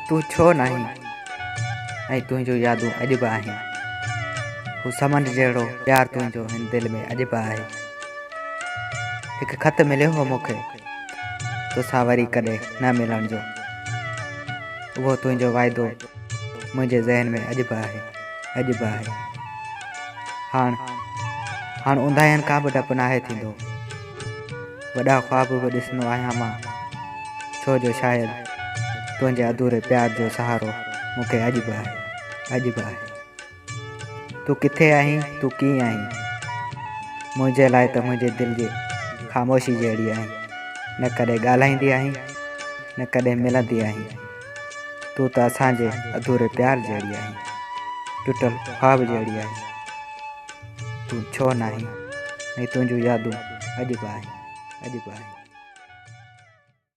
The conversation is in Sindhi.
تون ڇو ناهين ۽ تنهنجون يادون اڄ به آهن. هو سمنڊ جهڙو پيار تنهنجو هن دل ۾ اڄ به آهي. هڪ خط مليو هو مون کي توسان وري ڪڏهن نه ملڻ جو. اهو تنهنجو واعدو منهنجي ذهن ۾ اڄ به آهي، اڄ به آهي. هاڻ، هاڻ اونداهين کان به ڊپ ناهي ٿيندو. وڏا خواب به ڏسندو آهيان مان، ڇو جو شايد تنهنجي اڌوري پيار جو سهارو مون کي اڄ به آهي، اڄ به آهي. تون ڪٿي آهين، تون ڪيئن آهين؟ منهنجي لاء ته منهنجي دل جي خاموشي جهڙي آهين، نه ڪڏهن ڳالهائيندي آهين، نه ڪڏهن ملندي آهين. تون ته اسان جي اڌوري پيار جهڙي آهين، ٽٽل خواب جهڙي آهين. تون ڇو ناهين ۽ تنهنجون يادون اڄ به آهن، اڄ به آهن.